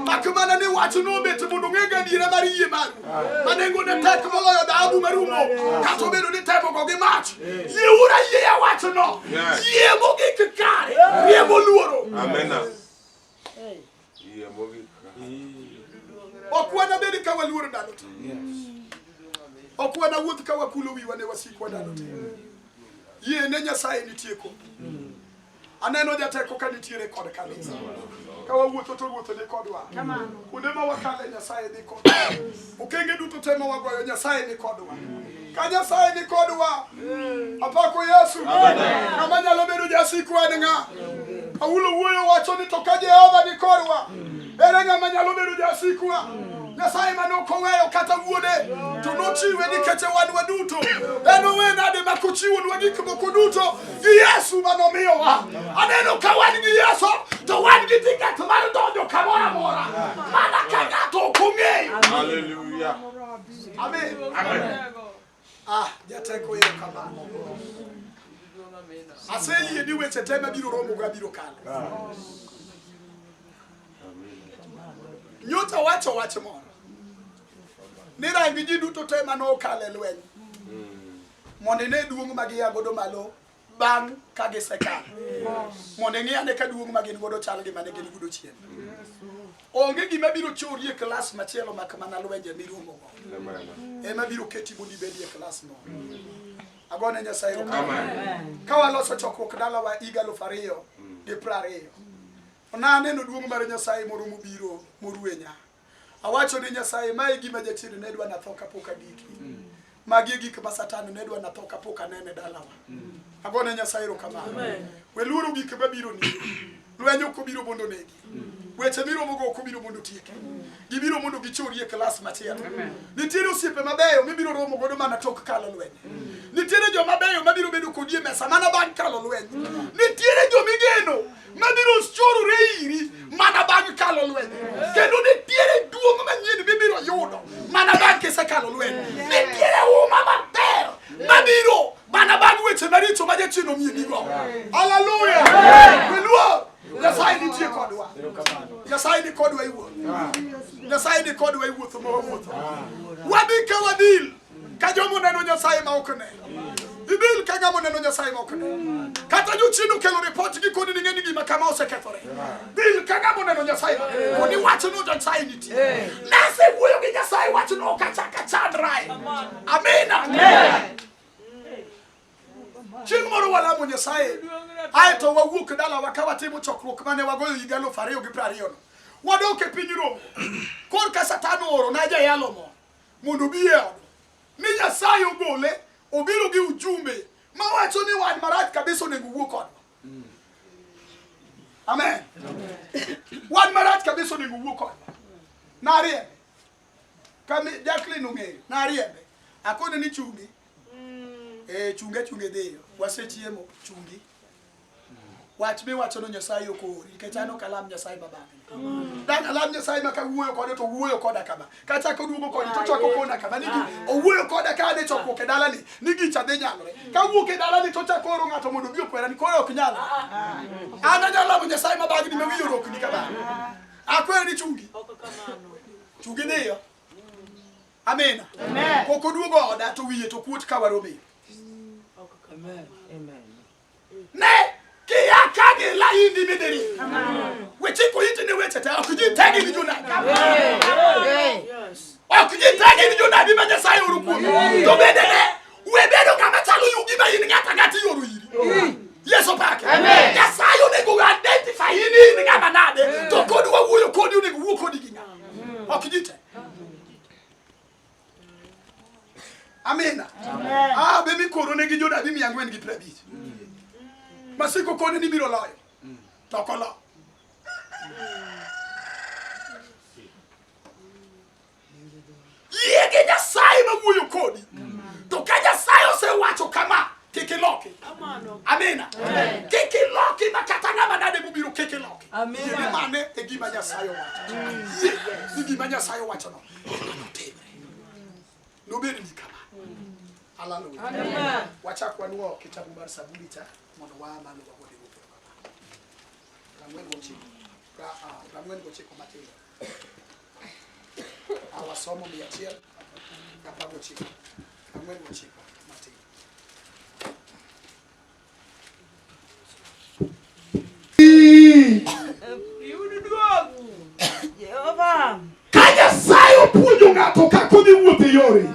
Mak mana ni wachno obet mondo ong'e gadiera mar yie maru. Ma nengone tek moloyo dhahabu marumo. Kata obedo ni temogo gi mach. Yieuru ayieya wachno. Yes. Yie mogik kare. Riembo luoro. Amina. Yie mogik. Ok wanabed ka waluoro ndalo te. Ok wanawuoth ka wakulo wiwa ne wasikwa ndalo te. Yie ne Nyasaye nitie kodu. Aneno jateko ka nitiere kod kanisa. Ka wawuotho to ruoth ni kodwa. Kuonde ma wakale Nyasaye ni kodwa. Okenge duto te ma wagoyo Nyasaye ni kodwa. Ka Nyasaye ni kodwa, apako Yesu. Ng'ama nyalo bedo jasikwa en ng'a? Paulo wuoyo wacho ni to ka Jehova ni kodwa, ere ng'ama nyalo bedo jasikwa? Nyasaye mane ok oweyo kata wuode to nochiwe nikech wan waduto. En owe nade mak ochiwonwa gik moko duto gi Yesu manomiyowa. Aneno ka wan gi Yesu to wan gi tiket mar donjo kamoro amora mana ka ng'ato ok ong'eyo. Hallelujah. Amen. Amen. Ah, jateko erokamano. Aseyie ni weche te mabiro romogo abiro kalo. Nyocha wacho wach moro ni rangi ji duto te manokalo e lweny mondo ine duong' ma gia godo malo bang' ka gisekalo mondo ing'i ane ka duong' ma gin godo chal gi mane gin godo chien. Onge gima biro chori e klas machielo mak mana lwenje miromogo Amen. ema biro keti mondo ibedi e klas moro. Agone Nyasaye erokamano. Amen. Ka waloso chokruok dalawa higa 2020 naneno duong' mar Nyasaye moro mobiro morwenya. Awacho ni Nyasaye mae e gima jachien ne dwa natho kapok agiki. Magi e gik ma Satan ne dwa natho kapok anene dalawa. Agone Nyasaye erokamano. Weluoro gik mabiro ni. Lweny ok obiro mondo onegi. Weche miromogo ok obiro mondo otieki. Gibiro mondo gichori e klas machielo. Nitiere osiepe mabeyo mibiro romo godo mana tok kalo lweny. Nitiere joma beyo mabiro bedo kodi e mesa mana bang' kalo lweny. Nitiere jomigeno mabiro chorore iri mana bang' kalo lweny. Kendo nitiere duong' manyien mibiro yudo mana bang' kisekalo lweny. Nitiere huma maber mabiro mana bang' weche maricho ma jachien omienigo. Haleluya! Weluor! Nyasaye nitie kodwa. Nyasaye ni kodwa iwuoth. Nyasaye ni kodwa iwuotho ma wawuotho. Wadhi ka wadhil ka joma oneno Nyasaye ma ok ne. Idhil ka ng'ama oneno Nyasaye ma ok ne. Kata jochien okelo report gi koni ni ng'e ni gima kama osekethore. Dhil ka ng'ama oneno Nyasaye koni wachno Nyasaye nitie. Nasewuoyo gi Nyasaye wachno ok achak achandrae. Amina. Chieng' moro walamo walamo Nyasaye aeto wawuok dalawa ka watimo chokruok mane wagoyo higa 2020 no. Wadok e piny Rongo. Korka Satan ooro na jayalo moro mondo obi e odwa. Ni Nyasaye ogole obiro gi ujumbe mawacho ni wan marach kabisa onego wuo kodwa. Amen. Wan marach kabisa onego wuo kodwa. Nariembe. Kami Jacqueline ong'eyo, nariembe. Akone ni chungi. Eh, chunge chunge dhiyo. Wasechiemo, chungi. Wach miwachono Nyasaye ok oori nikech an ok alam Nyasaye babagi. Dang' alam Nyasaye ma kawuoyo kode to wuoyo koda kama. Kachako duogo kode to chako kona kama. Ni owuoyo koda ka adhi chokruok e dalani ni gicha dhi nyalore. Kawuok e dalani to chako oro ng'ato mondo obi okwera ni koro ok nyalre. An anyalo lamo Nyasaye ma bagni ma wiye orokni kama. Akwere ni chungi. Chungi dhiyo. Amina. Pok oduogo oda to wiye to kuot ka warome. Ne kia ka gi laindi midiri. Weche ko iti ne weche te ok ji tegi ni jonabi. Ok ji tegi ni jonabi ma Nyasaye oro kuomi. To bende ne we bedo ng'ama chalo yugi ma in ng'ata ng'ata ioro iri. Yesu pake. Nyasaye onego identify in in ng'ama nade to kod wawuoyo kodi onego wuo kodi gi ng'a. Ok ji te. Amina. Ah, be mikoro ne gi jonabi 450. Masiko kone ni biro loyo. To ok olo. Yie gi Nyasaye ma wuoyo kodi. To ka Nyasaye osewacho kama, kik iloki. Amina. Kik iloki ma kata ng'ama nade mobiro kik iloki. Yie ni mane e gima Nyasaye owacho. Yie ni gima Nyasaye owachono ema notimre. Nobed ni kama. Hallelujah. Wachak wanuo kitabu mar Saburi cha mondo waa malo wagone Ruoth erokamano. 49 49 matindo. Awasomo 119 49 matindo. Ka Nyasaye opuonjo ng'ato kaka odhi wuotho e yore,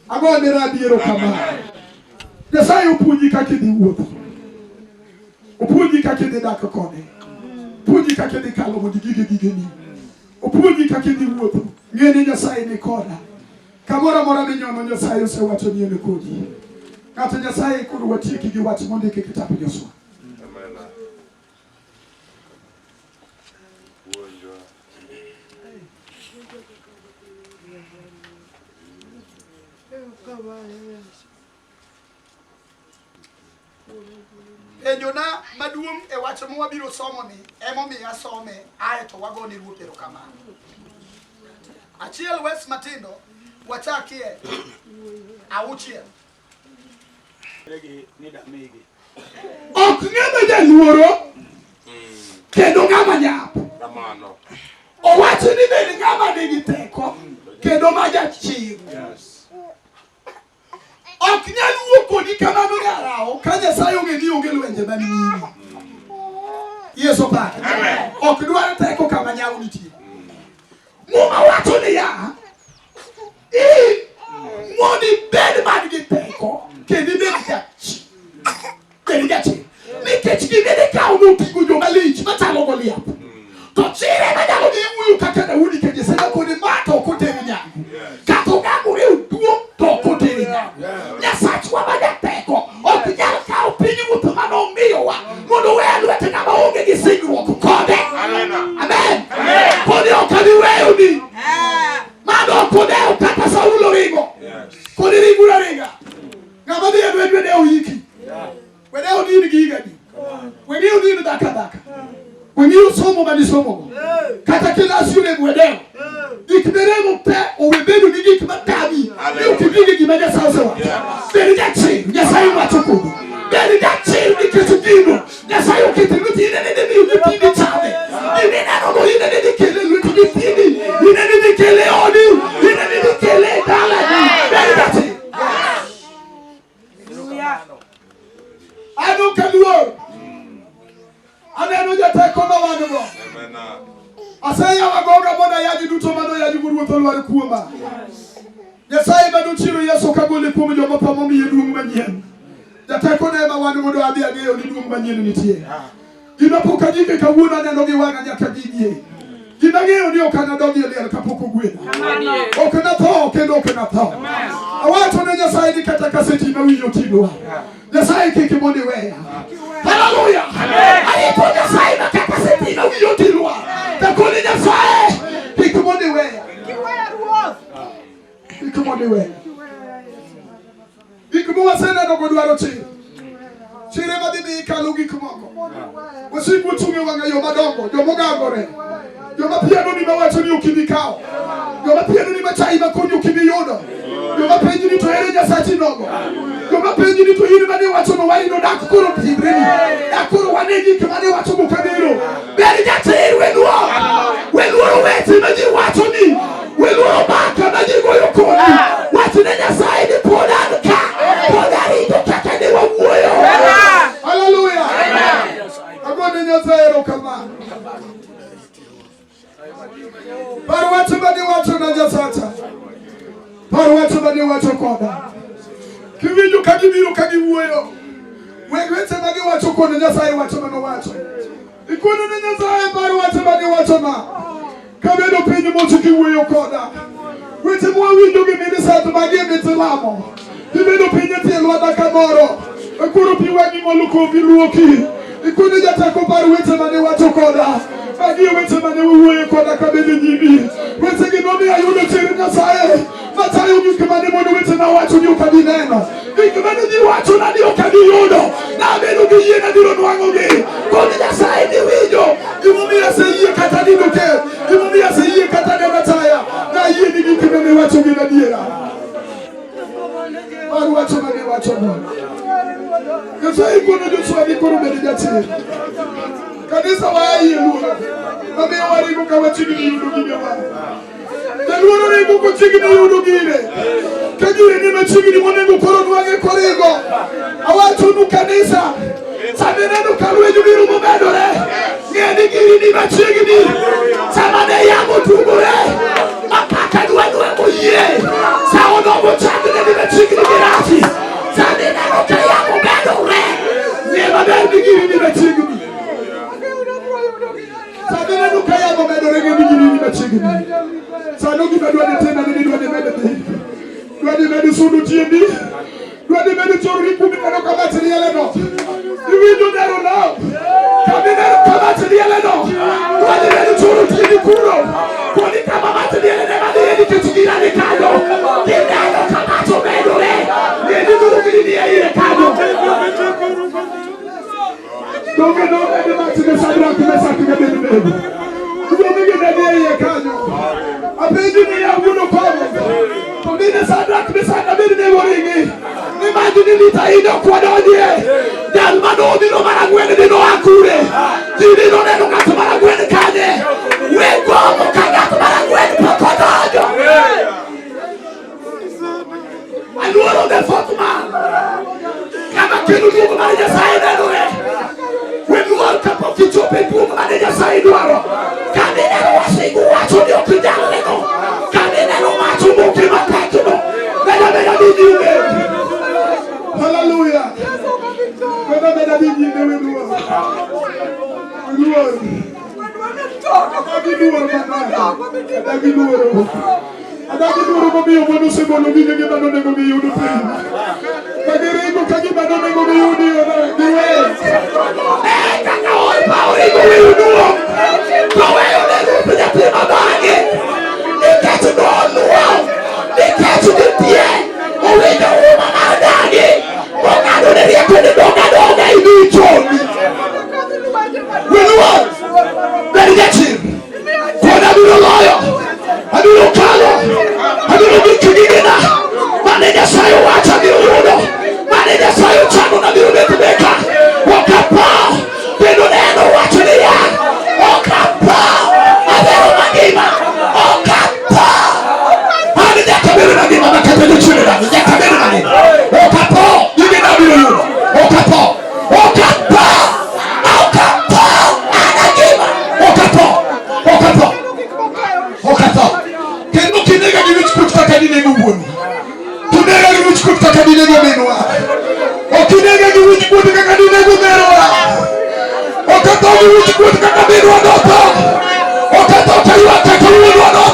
agone rabi erokamano. Nyasaye opuonji kaka idhi wuotho, opuonji kaka idhi dak kode, opuonji kaka idhi kalo mondo igige gigeni, opuonji kaka idhi wuotho. Ng'e ni Nyasaye ni koda. Kamoro amora minyono Nyasaye osewacho ni en kodi. Ng'ato Nyasaye koro watieki gi wach mondiki e kitabu Joshua. Amen. Puonjwa. Penjona maduong' e wach mwabiro somo ni emomiyo asome ae to wagone Ruoth erokamano. Achiel wes matindo wachakie auchiel. Gi ni damigi. Ok ng'ama jaluoro kendo ng'ama nyap. Kamano. Owacho ni bed ng'ama nigi teko kendo ma jachir. Yes. Ok nyal wuok kodi kamano e arawo ka Nyasaye ong'e ni onge lwenje man nyimi. Yesu pake. Ok dwar teko kama nyawo nitie. Muma wacho niya, in mondo ibed man gi teko kendo ibed jachir. Bed jachir. Nikech gima ikawo noting'o joma lich machalo Goliath. To chir ema nyalo dhi wuoyo kaka Daudi ka Nyasaye kone ma to ok oter nyangu. Kata ogangore oduong' to ok oter nyangu. Nyasachwa ma jateko ok nyal kawo pinyruoth mane omiyowa mondo owe e lwet ng'ama onge gi singruok kode. Amen. Kode ok abi weyoni. Mano ok odew kata Saulo ringo. Kodi ringo ringa. Ng'ama dhi e lweny wedewo yiki. Wedewo ni in gi higa adi. Weng'iyo ni in dhaka dhaka. Weng'iyo somo ma nisomogo. Kata kilas yurem wedewo. Gik miremo te owe bedo ni gik matami. Ni ok ibi gi gima Nyasaye osewacho. Bed jachir, Nyasaye wacho kodi. Bed jachir nikech gino. Nyasaye oketo e lweti in ema idhi miyo nyithindi chame. Gima ineno no in ema idhi kele e lweti nyithindi. In ema idhi kele e odi. In ema idhi kele e dalani. Bed jachir. An ok aluor. Aneno jateko ma wan go. Amen. Aseyawo agoga mondo ayany duto mane oyanyo go Ruoth olwar kuoma. Nyasaye mane ochiero Yesu kagole kuom joma otho momiye duong' manyien. Jateko ne ema wan godo adhi ang'eyo ni duong' manyien nitie. Gima pok agike kawuono aneno gi wang'a nyaka gigie. Gima ang'eyo ni ok anadog e liel kapok ogwedha. Ok natho kendo ok natho. Awacho ne Nyasaye ni kata kaseti ma wiyi oting'owa. Nyasaye kik mondo iweya. Haleluya! Aiko Nyasaye ma kata seti ma wiyi oting'owa. Takoni Nyasaye kik mondo iweya. Kik mondo iweya. Gik mwaseneno go dwaro chir. Chir ema dhi miyi kalo gik moko. Wasik ochung' e wang'a yo madongo, jomogangore, joma pianoni mawacho ni ok ibi kawo, joma pianoni machayi makoni ok ibi yudo, joma penji ni to ere Nyasachi nogo, joma penji ni to in mane iwacho no wayudo dak koro timreni, dak koro wane gik mane iwacho go kabiro. Bed jatir, we luor, we luoro weche ma ji wacho ni, we luoro mbaka ma ji goyo kodi. Wach ne Nyasaye ni pod an ka, pod arito kaka ne wawuoyo. Haleluya! Agone Nyasaye erokamano. Par wach mane iwacho na Nyasacha. Par wach mane iwacho koda. Kiwinjo ka gibiro ka giwuoyo, weg weche ma giwacho kuom Nyasaye wacho mane owacho. Ikono ne Nyasaye par wach mane iwacho na. Kabedo piny mos kiwuoyo koda. Weche mwawinjo gi minisat magi e mit lamo. Kibedo piny e tie lwanda kamoro. Koro pi wang'i molo kovi luoki. Ikono jateko par weche mane iwacho koda. Magi e weche mane wawuoyo koda kabedo nyimi. Wechegi nomiyo ayudo chir Nyasaye. Matayo gik mane mondo weche mawacho ni ok abi neno. Gik mane ji wacho na ni ok abi yudo. Nabedo gi yie nabiro nwang'ogi. Kod Nyasaye ni winjo. Gimomiyo aseyie kata nindo ker. Gimomiyo aseyie kata neno taya. Nayie ni gik mane iwacho gin adiera. Mar wacho mane iwacho no. Nyasaye kono Joshua ni koro bed jachir. Kanisa wayie luoro. Mamiyo waringo ka wachiegni yudo gigewa. Jaluoro ringo kochiegni yudo gire. Ka gire ni machiegni monego koro nwang'e koringo. Awachonu kanisa, sama ineno ka lweny biro momedore, ng'e ni giri ni machiegni. Sama ne yamo tugore, mapaka dwa nwang'o yie. Sa onogo chakne ni machiegni gi rach. Sama ineno ka yamo medore, ng'e maber ni giri ni machiegni. Sama ineno ka yamo medore ng'e ni giri ni machiegni. Sano gima dwa ni tim en ni dwa ni med dhi. Dwa ni med sudo tiendi. Dwa ni med chorri kuom ineno ka mach lieleno. Iwinjo nero no. Kama ineno ka mach lieleno. Dwa ni med choro tiendi kuro. Koni kama mach lielene madhiye nikech gira ni kanyo. Kineno ka mach omedore. Ng'e ni koro gini ni e iye kanyo. Donge nomedo mach ne Shadrach, Meshach gi Abednego. Donge gine ni e iye kanyo. Apenji ni ya wuono komo. To mine Shadrach, Meshach, Abednego ringi. Ni magi ni lit ahinya ok wadonjie. Jal manobiro mar ang'wen ni noa kure. Ji ni noneno ng'at mar ang'wen kanye. We gomo ka ng'at mar ang'wen pok odonjo. Aluoro the fourth man. Kama kendo duong' mar Nyasaye nenore. We luor kapok ichopo e duong' mane Nyasaye dwaro. Kama ineno wasigu wacho ni ok nyalrego. Kama ineno mach omoke matekno. Meda meda dhi nyime. Hallelujah. Meda meda dhi nyime we luor. We luor. Adagi luor manade. Adagi luoro. Adagi luoro momiyo mon osegolo gigegi mane onego giyud piny. Ka giringo ka gima nonego giyudi giwe. Eh, kaka Orpa oringo weyo duong', to weyo ne Ruth nyathi ma bang'e. Nikech noluwo, nikech nitie, owinjo huma mar dagi, mong'ado ne rieko ni dog adoga idhi ichomi. Wiluor, bed jachir. Kod abiro loyo, abiro kalo, abiro gik gigena mane Nyasaye owacho abiro yudo, mane Nyasaye ochano nabiro bet meka. Ok apar, kendo ne en owacho niya, ok apar, abedo mangima, ok apar. An nyaka bedo mangima makata jochiende dagi, nyaka bedo mangima. Ok apar, gigena abiro yudo, ok apar, ok apar, ok apar, an angima, ok atho, ok atho, ok atho. Kendo kinega gi wich kuot kaka dinego wuonu, kinega gi wich kuot kaka dinego minwa, ok inega gi wich kuot kaka gi merwa. Ok atho gi wich kuot kaka minwa notho. Ok atho kaywak kaka wuonwa notho.